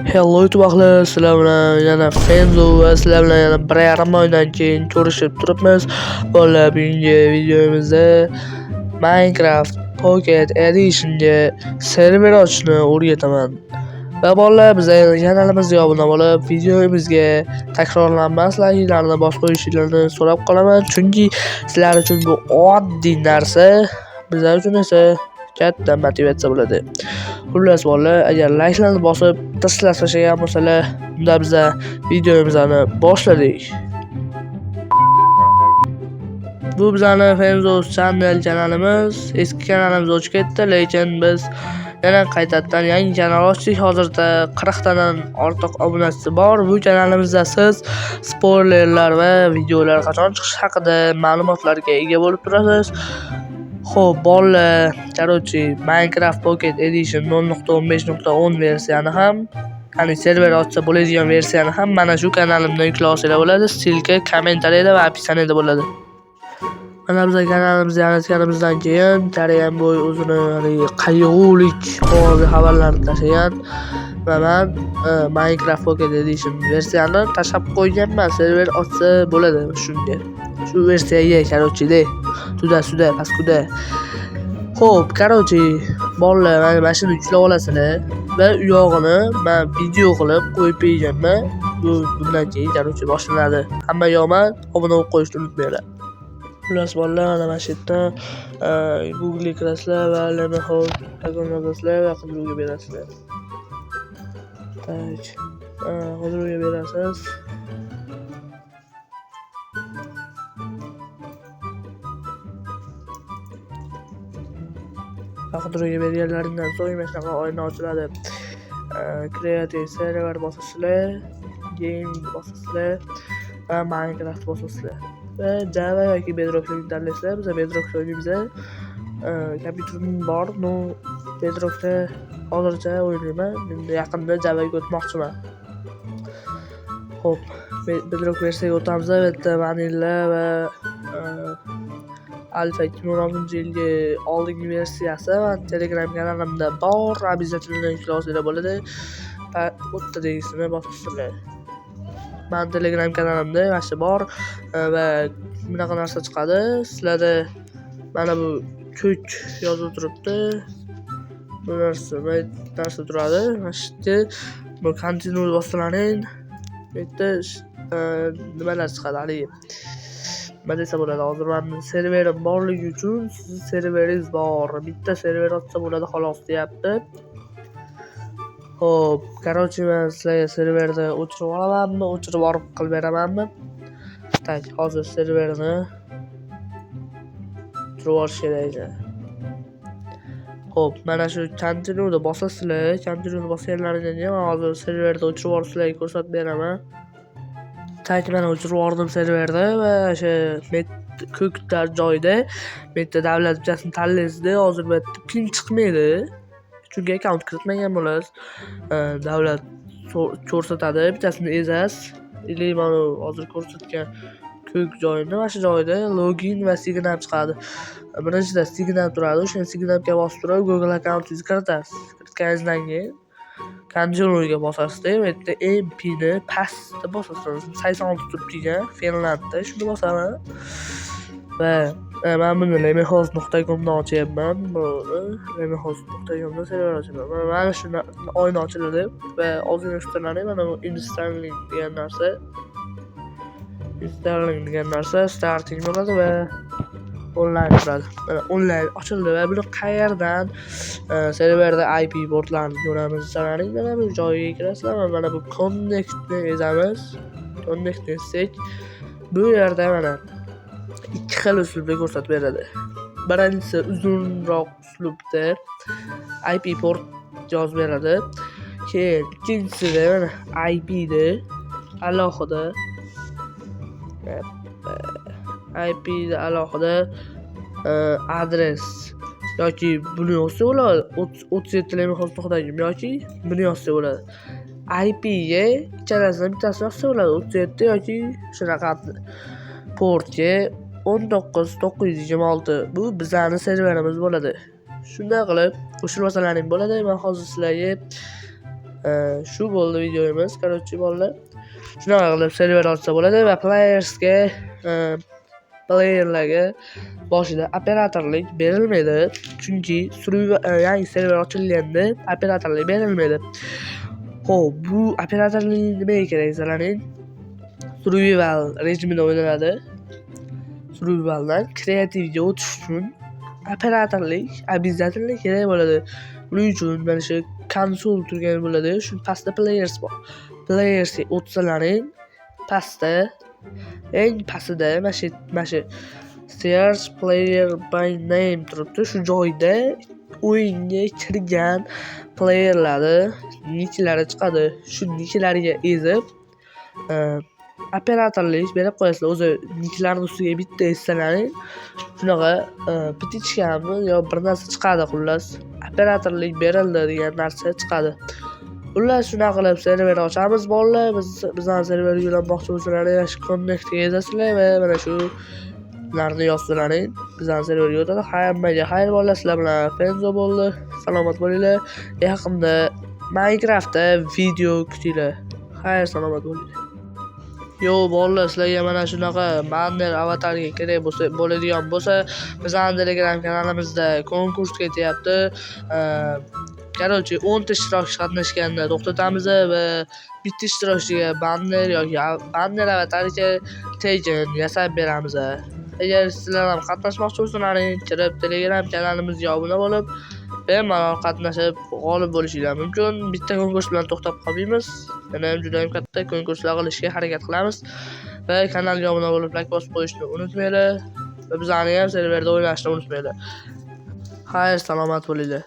Hello YouTube ahli, sizlar bilan yana Fenzo va sizlar bilan yana 1,5 oydan keyin ko'rishib turibmiz. Bolalar, bugungi videomizda Minecraft Pocket Edition'ga server ochishni o'rgataman. Va bolalar, bizning kanalimizga obuna bo'lib, videomizga takrorlanmas like'larni bosib qo'yishingizni so'rab qolaman, chunki sizlar uchun bu oddiy narsa, bizlar uchun esa katta motivatsiya bo'ladi. Xullas bolalar, agar like'larni bosib tashlab tashlagan bo'lsalar, unda biza videomizni boshladik. Bu bizani Fenzo Channel kanalimiz. Eski kanalimiz o'chib ketdi, lekin biz yana qaytadan yangi kanal ochdik. Hozirda 40 tadan ortiq obunachisi bor. Bu kanalimizda siz spoilerlar va videolar qachon chiqishi haqida ma'lumotlarga ega bo'lib turasiz. Xo'p, bolalar, Minecraft Pocket Edition 0.15.10 versiyani ham, ya'ni server ochsa bo'ladigan versiyani ham mana shu kanalimda yuklab olsanglar bo'ladi. Ссылка kommentariyada va описаниеda bo'ladi. Mana biz kanalimizni yaratganimizdan keyin Korean Boy o'zini haligi qayg'ulik ovozli xabarlarni tashlagan va men Minecraft Pocket Edition versiyani tashlab qo'yganman. Server ochsa bo'ladi shunga. Shu versiyaga, de. Tuda-suda, paskuda. Xo'p, bolalar, mana shuni yuklab olasizlar va u yog'ini men video qilib qo'yib berganman. Bu bundan keyin, boshlanadi. Hammaga omad, obuna bo'lib qo'yishni unutmanglar. Xullas bolalar, mana shu yerdan Google'ga kirasizlar va LMHost.com yozasizlar va qidiruvga berasizlar. Tak, qidiruvga berasiz. Va qidiruvga berganlaringdan so'ng mana shunaqa oyna ochiladi. Create server bosasizlar, game bosasizlar va Minecraft bosasizlar. Va Java yoki Bedrock'ni tanlaysizlar. Biz Bedrock'da o'ynaymiz. Kompyuterim bor, no Bedrock'da hozircha o'ynayman. Endi yaqinda Java'ga o'tmoqchiman. Xo'p, Bedrock versiyaga o'tamiz. Bu yerda Vanilla va Alpha 2016-yilgi oldingi versiyasi va Telegram kanalimda bor. Обязательно yuklab olsanglar bo'ladi. Va o'tda degisini bosasizlar. Men Telegram kanalimda mana shu bor va bunaqa narsa chiqadi. Sizlarda mana bu ko'k yozuv turibdi. Bu narsa turadi. Mana shu yerda bu continue bosalaring. Bu yerda nimalar chiqadi haligi. Nima desa bo'ladi? Hozir meni serverim borligi uchun sizni serveringiz bor. Bitta server ochsa bo'ladi xolos deyapti. Xo'p, men sizlarga serverni o'chirib olamanmi, o'chirib olib qilib beramanmi? Tak, hozir serverni o'chirib olish kerak ekan. Xo'p, mana shu continue'ni bosasizlar. Continue'ni bosganlaringdan keyin men hozir serverni o'chirib olib sizlarga ko'rsatib beraman. Tak, mana o'chirib yubordim serverni va o'sha ko'klar joyida bu yerda davlat bittasini tanlaysizda, hozir bu yerda pin chiqmaydi. Chunki akkaunt kiritmagan bo'lasiz. Davlat ko'rsatadi, bittasini ezasiz. Ili mana hozir ko'rsatgan ko'k joyini, mana shu joyda login va sign up chiqadi. Birinchida sign up turadi, o'shani sign upga bosib turib Google akkauntingizni kiritasiz. Kiritganingizdan keyin Continue'ga bosasizda, bu yerda MP'ni pastda bosasiz. 86 turibdi ekan, Finlandda shuni bosaman. Va men buni lemhost.comdan ochyapman. Buni lemhost.comdan server ochaman. Mana shu oyna ochiladi va ozgina kutib mana bu installing degan narsa. Installing degan narsa starting bo'ladi va onlayn turadi. Mana onlayn ochildi va buni qayerdan serverda IP portlarni ko'ramiz desalaring, mana bu joyga kirasizlar va mana bu connectni ezamiz. Connectni ezsak, bu yerda mana ikki xil uslubda ko'rsatib beradi. Birinchisi uzunroq uslubda IP port yozib beradi. Keyin ikkinchisida mana IP ni alohida IP ni alohida adres yoki buni yozsa bo'ladi, 37 lemhost.com yoki buni yozsa bo'ladi. IP ga ikkalasidan bittasini yozsa bo'ladi, 37 yoki shunaqa portga 19926. Bu bizning serverimiz bo'ladi. Shunday qilib qo'shilmasalaring bo'ladi. Men hozir sizlarga Shu bo'ldi videomiz. Короче, bolalar. Shunaqa qilib server ochsa bo'ladi va playersga, playerlarga boshida operatorlik berilmaydi. Chunki yangi server ochilganda operatorlik berilmaydi. Xo'p, bu operatorlik nimaga kerak desalaring, survival rejimida o'ynaladi. Survivaldan kreativga o'tish uchun operatorlik обязательно kerak bo'ladi. Buning uchun mana shu konsol turgan bo'ladi. Shu pastda players bor. Playersga o'tsalaring, pastda, eng pastida mana shu search player by name turibdi. Shu joyda o'yinga kirgan playerlarni niklari chiqadi. Shu niklarga ezib, operatorlik berib qo'yasizlar. O'zi niklarni ustiga bitta ezsalaring, shunaqa птичка mi yo bir narsa chiqadi xullas. Operatorlik berildi degan narsa chiqadi. Xullas, shunaqa qilib server ochamiz, bolalar. Biz bizani serverga ulanmoqchi bo'lsalaring, shu connectga ezasizlar va mana shu larni yozsalaring, bizani serverga o'tadi. Hammaga xayr, bolalar, sizlar bilan Fenzo bo'ldi. Salomat bo'linglar. Yaqinda Minecraftda video kutinglar. Xayr, salomat bo'linglar. Yo, bolalar, sizlarga mana shunaqa banner avatarga kerak bo'lsa, bo'ladigan bo'lsa, bizani Telegram kanalimizda konkurs ketyapti. Короче, 10 ta ishtirokchi qatnashganda to'xtatamiz va bitta ishtirokchiga banner yoki banner avatarga tekin yasab beramiz. Agar sizlar ham qatnashmoqchi bo'lsalaring, kirib Telegram kanalimizga obuna bo'lib, bemalol qatnashib g'olib bo'lishinglar mumkin. Bitta konkurs bilan to'xtab qolmaymiz. Yana ham juda ham katta konkurslar qilishga harakat qilamiz. Va kanalga obuna bo'lib, like bosib qo'yishni unutmanglar. Va bizani ham serverda o'ynashni unutmanglar. Xayr, salomat bo'linglar.